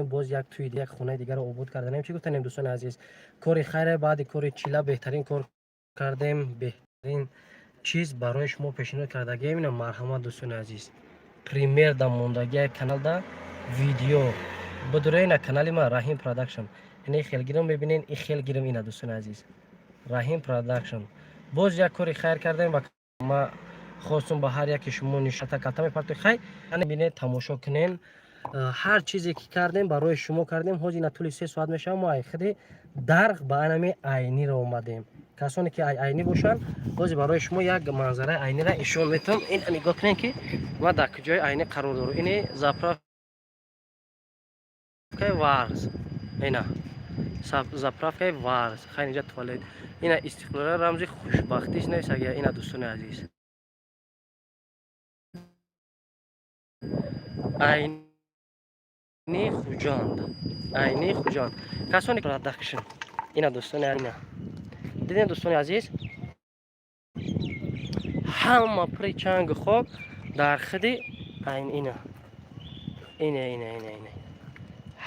Боз як тӯи, як хонаи дигарро обод карданем. Чӣ гуфтанем, дӯстони азиз? Кори хайре, баъди кори чила беҳтарин кор кардем, беҳтарин чиз барои шумо пешниҳод кардагием. Ина, марҳамат, дӯстони азиз, пример да мондагия каналда видео бидуре. Ина, канали ма Раҳим Продакшн. Ина, хел гирам, мебинен, и хел гирам. Ина, дӯстони азиз, Раҳим Продакшн. Боз як кори хайр кардем ва ма хостум ба ҳар яке шумо нишата калта мепартои. Хай, бинед, тамошо кунен. Ҳар чизе ки кардем, барои шумо кардем. Ҳозир ина тӯли 3 соат мешавад, мо ай худи Дарғ ба анами Айниро омадем. Касоне ки ай Айнӣ бошанд, ҳозир барои шумо як манзараи Айнира ишон метавам. Ин нигоҳ кунем, ки ма дар куҷои Айнӣ қарор дорам. Ини заправкаи Варз, ина заправкаи Варз. Хай, инҷа туалет. Ина, истиқлолия рамзи хушбахтиш нависагия. Ина, дӯстони азиз, Айни Хуҷанд, Айни Хуҷанд. Касоне Продакшн. Ина, дӯстони, ина дидем, дӯстони азиз, ҳама пури чангу хок дар худи айн. Ина, ина, ина, ина, ина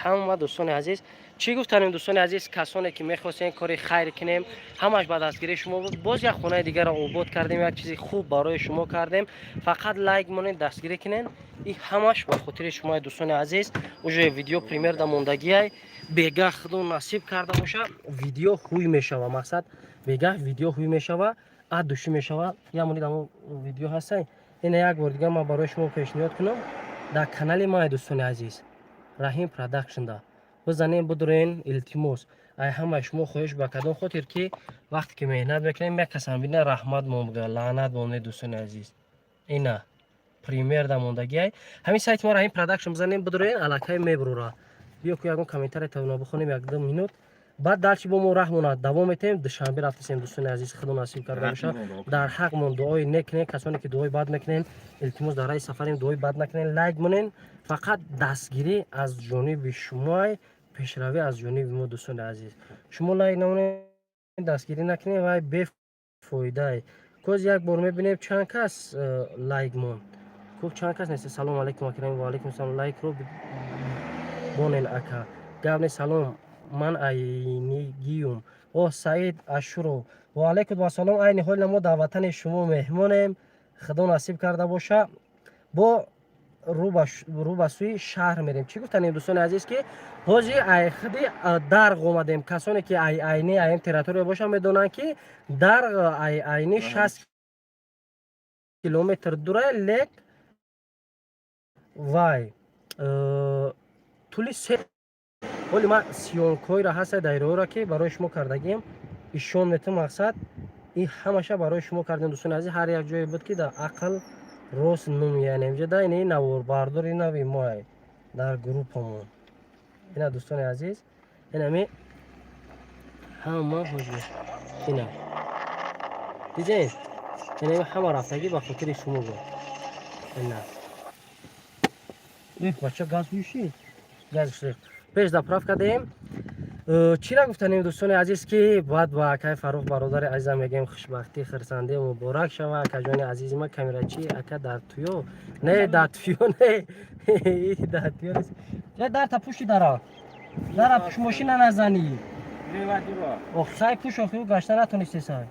ҳама. Дӯстони азиз, чӣ гуфтанем, дӯстони азиз? Касоне ки мехостем кори хайр кунем, ҳамаш ба дастгирии шумо буд. Боз як хонаи дигарро обод кардем, як чизи хуб барои шумо кардем. Фақат лайк монед, дастгирӣ кунед. И ҳамаш ба хотири шумо, дӯстони азиз. Уже видео пример да мондагиай. Бегаҳ, худо насиб карда боша, видео ҳуй мешава. Мақсад, бегаҳ видео ҳуй мешава, ад душӣ мешава. Я монид, амо видео ҳастай. Ина, як бор дига ман барои шумо пешниҳод кунам: дар канали май, дӯстони азиз, Раҳим Продакшнда бизанем, бидурен. Илтимос, ай ҳамаи шумо хоҳиш. Ба кадом хотир ки вақте ки меҳнат мекунем, як касам бина, раҳмат мон бигӯя, лаънат монед. Дӯстони азиз, ина пример да мондагиай ҳамин сайти мо, Раҳим Продакшн бизанем, бидурен, аллакай мебурора. Биё ку, ягон комментария тавона бихонем, як 2 минут. Баъд дальше бо мо раҳмона давом метаҳем. Душанбе рафтасем, дӯстони азиз, худо насиб карда боша. Дар ҳақмон дуои некунен. Касоне ки дуои бад мекунен, илтимос, дар раи сафарем, дуои бад накунен, лайк монен. Фақат дастгирӣ аз ҷониби шумоай, пешравӣ аз ҷониби мо. Дӯстони азиз, шумо лайк намонед, дастгирӣ накунед, вай бефоидае. Коз як бор мебинем, чанд кас лайк монд. Кӯ, чанд кас нест. Салому алайкум, акрам. Ва алайкум салом. Лайкро бонен, ака, гап не. Салом, ман айнигиюм. О, Саид Ашуров, ва алайкум вассалом. Айни ҳол мо дар ватани шумо меҳмонем. Худо насиб карда боша, бо рӯ ба сӯи шаҳр мерем. Чӣ гуфтанем, дӯстони азиз, ки ҳозир ай худи Дарғ омадем. Касоне ки ай Айни, айм территория бошанд, медонанд, ки Дарғ ай Айни 60 километр дура, лек вай тӯли се. Ҳоли ман съёмкҳоеро ҳаста, дайраҳоро, ки барои шумо кардагием, ишон метам. Мақсад, ин ҳамаша барои шумо кардем, дӯстони азиз. Ҳар як ҷое буд, ки дар ақл рост нумеянем. Инҷа ини наворбардори нави моай дар группамон. Ина, дӯстони азиз, инами ҳама ҳоҷи ина дидем. Инами ҳама рафтагӣ ба хотири шумо буд. Ина, бача, газ ҳуйши, газ пеш заправка кардем. Чира гуфтанем, дӯстони азиз, ки баъд ба акаи Фаррух, бародари азизам, мегӯем: хушбахтӣ, хирсандӣ муборак шава, акаҷони азизи ма. Камерачи, ака, дар туё не, дар туё не, дар туё не. Дарта пушти, дара, дара пуш, мошина назанӣ. Ох, сай пуш, охи гашта натонисте сай.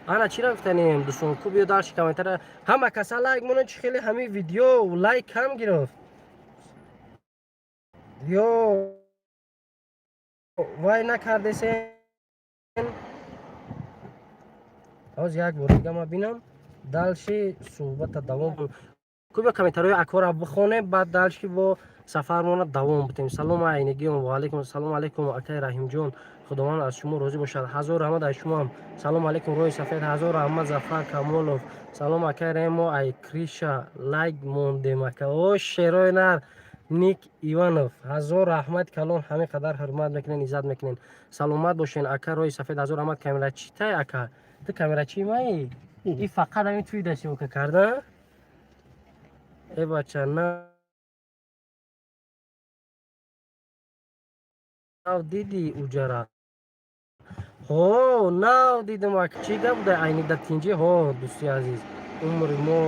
Ана, чира гуфтанем, дӯстон? Ку, биё дальше комментария. Ҳама каса лайк монед. Чи хеле ҳамин видео лайк кам гирифт ё вай накардесен? Ҳоз як бор дига ма бинам, дальше суҳбата давом ку. Биё, комментариҳои акора бихонем, баъд дальше бо сафармона давом бутем. Салому айнигиён. Ва алайкум салому алайкум, акаи Раҳимҷон, худованд аз шумо розӣ бошад. Ҳазор раҳмат аз шумоам. Салому алайкум, роҳи сафед. Ҳазор раҳмат, Зафар Камолов. Салом, акаи Раҳим, мо ай криша лайк мондем, ака. О, шерои нар, Ник Иванов, ҳазор раҳмат калон. Ҳамин қадар ҳурмат мекунен, иззат мекунен, саломат бошен, ака. Роҳи сафед, ҳазор раҳмат. Камерачи тай, ака, ту камерачи маи? И фақат ҳамин туи да съёмка карда. Э, бача, нав диди уҷара? Ҳо, нав дидам, ака. Чӣ гап буда? Айни да тинҷӣ. Ҳо, дӯсти азиз, умри мо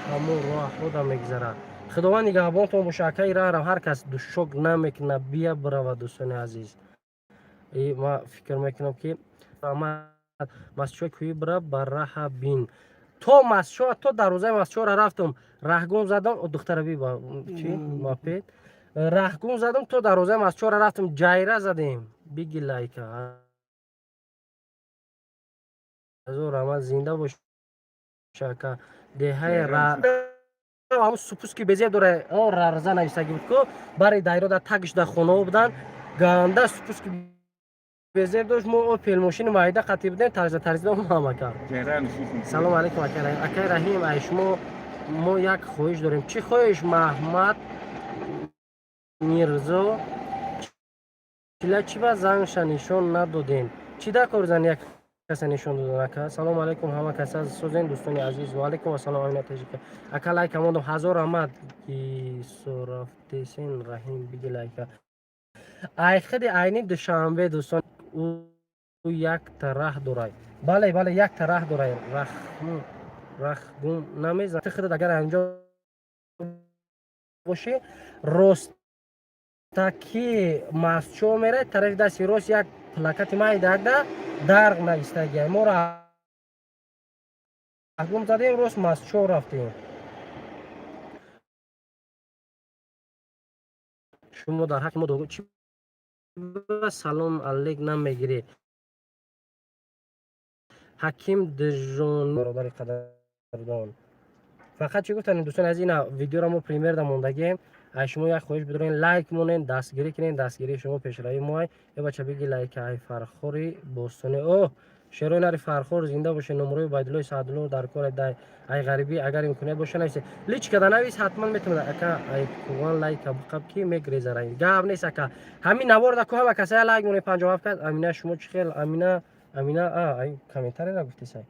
ҳамон роҳҳода мегузарад. Худованд нигаҳбонтон боша. Акаи раҳрам, ҳар кас душок намекуна, бия бирава. Дӯстони азиз, ма фикр мекунам, ки Масчои кӯҳӣ бира, ба раҳа бин. То Масчо, то дарвозаи Масчора рафтам, раҳгум задам. Духтара би, чи мопед раҳгум задам, то дарвозаи Масчора рафтам, ҷайра задем. Биги лайка. Ҳазор раҳмат, зинда бош, ака. Деҳаи ҳамун супуски безеб дора, рарза нависагӣ буд ку, бари дайро дар тагиш дар хонаҳо будан. Ганда супуски безеб дошт. Мо Опел мошини майда қатӣ будем, тарза тарзида ҳама кард. Салому алейкум, акай Раҳим. Акай Раҳим, ай шумо мо як хоҳиш дорем. Чӣ хоҳиш, Маҳмад Мирзо? Чила чӣ ба занша нишон надодем? Чӣ дар кор зан як каса нишон додан, ака? Салому алейкум, ҳама каса созен, дӯстони азиз. Ва алейкум ассалом, Амина Тажика. Ака, лайка мондам, ҳазор раҳмат. Кисорафтесен, Раҳим, биги лайка. Ай хиди айни Душанбе, дӯстон, ӯ якта раҳ дорай. Бале, бале, якта раҳ дорай, рахгум намезан. Хидат агар анҷо бошӣ, ростаки Масчо мерай, тарафи дасти рост як плакати майдагда дарғ навистагиай. Мо раҳгум задем, рост Масчо рафтем. Шумо дар ҳаққи мо чӣ салом алейк намегирӣ? Ҳаким Дижон, бародари қадрдон, фақат чӣ гуфтанем, дӯстони азиз, ина видеоро мо примерда мондагием. Ай шумо як хоҳиш бидорем: лайк монен, дастгирӣ кунен. Дастгирии шумо пешравии моай. Э, бача, биги лайка. Ай Фархори бостоне. О, шерои нари Фархор, зинда боше. Номрои Убайдуллои Саъдулло дар кор дай. Ай ғарибӣ агар имконият боша, нависе, личка да навис, ҳатман метавонад. Ака, ай куван лайка буқаб, ки мегреза. Раин гап нест, ака. Ҳамин навор да ку ҳама касая лайк монед, 57 кас. Амина, шумо чӣ хел? Амина, Амина, а ай комментарийра гуфтесай.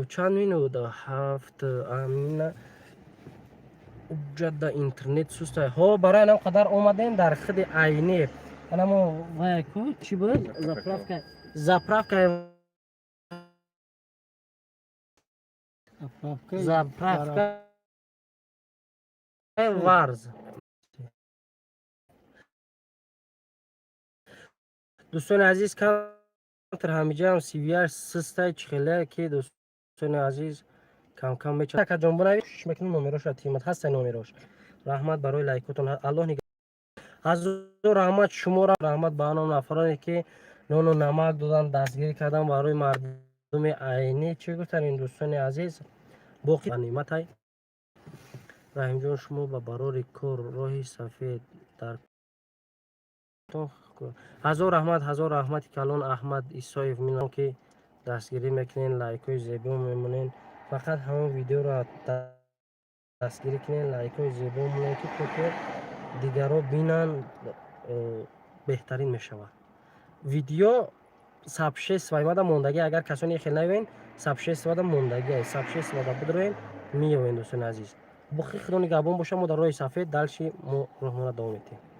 Чанд минут? Ҳафт. Амина, уҷада интернет сустай. Ҳо, барои анам қадар омадем дар хиди айне. Анамо вай ку чӣ буд? Заправка, заправка, заправка варз. Дӯстони азиз, камтар ҳамиҷаам сивияш систай. Чихеле ки, дӯстони азиз, камкам меча. Акаҷон, бунави, кӯшиш мекунем, номероша тимат ҳастай номерош. Раҳмат барои лайкотон, Аллоҳ нигаҳ. Ҳазор раҳмат шуморо, раҳмат ба ано нафароне, ки нону намак додан, дастгирӣ кардан барои мардуми айнӣ. Чӣ гуфтан ин, дӯстони азиз, боқӣ ғаниматай. Раҳимҷон, шумо ба барори кор роҳи сафед дар. Ҳазор раҳмат, ҳазор раҳмати калон, Аҳмад Исоев, мино ки дастгирӣ мекунен, лайкҳои зебо мемонен. Фақат ҳамон видеоро дастгирӣ кунен, лайкҳои зебо монен, ки то ки дигарро бинанд, беҳтарин мешавад. Видео сообществои мондагӣ, агар касоне хел наёвен, сообществода мондагӣ, сообществода бидроен, меёвен. Дӯстони азиз, боқӣ Худо нигаҳбон боша. Мо дар роҳи сафед, дальше мо роҳмона давом медиҳем.